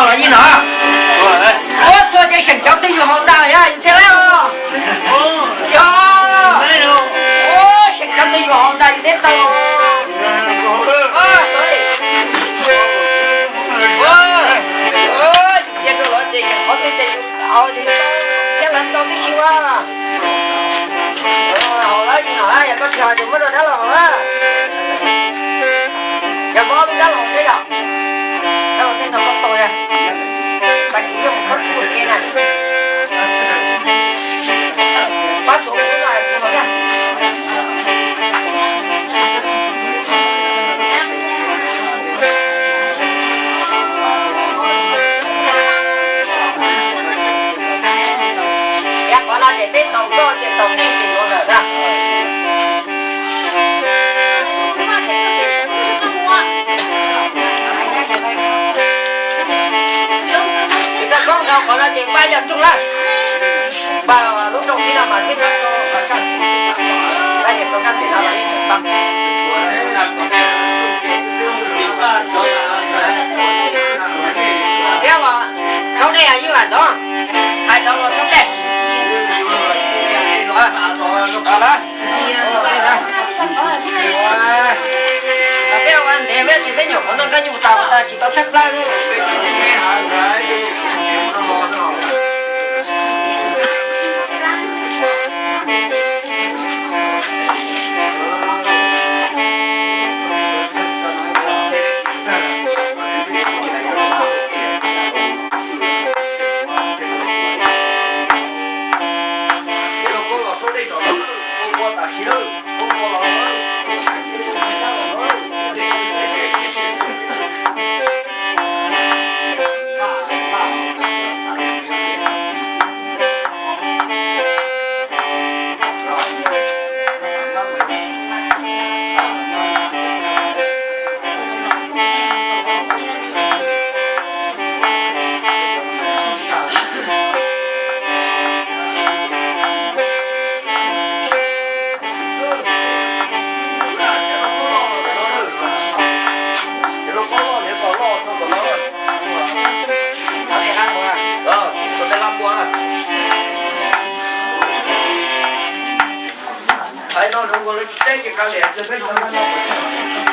Los yig no, ua txhua ces seem cov twg yus haus ntag yog yus thiaj laib os. Yog, ua seem cov twg yus haus ntag yus thiaj tau. Ua, ua, ua, yus cia rau lawv ces seem qhov twg ces yus haus ces thiaj lawv tau tib si ua. Haus lawm yus no, yog koj tsis haus ces muab rau dab laug haus na. Yog muab ob lub dab laug thiab yom, dab laug thiaj nrog koj tau yog. Tag kis yog mus khawb kub ua ke na. Pab tuav kuv no kuv haus na. Thiab qhov no ces peb xaus koj ces xaus nej ces yuav lawm ntag. Tsis txawj koob dhau qhov no ces npaj yog rooj lawm. Npaj lub rooj tib no mas twb txawj koob, tab sis rau kab pem no los yeej tsis tau. Thiab mas rhaub dej yeej lam ntov, hais tau los rhaub dej. Peb ua ntev peb ces peb nyuam qhuav noj qab nyuj tas tas tsis tau tshaib plab li. Hais no lawv tsis teb ces kav liam, peb yuav no.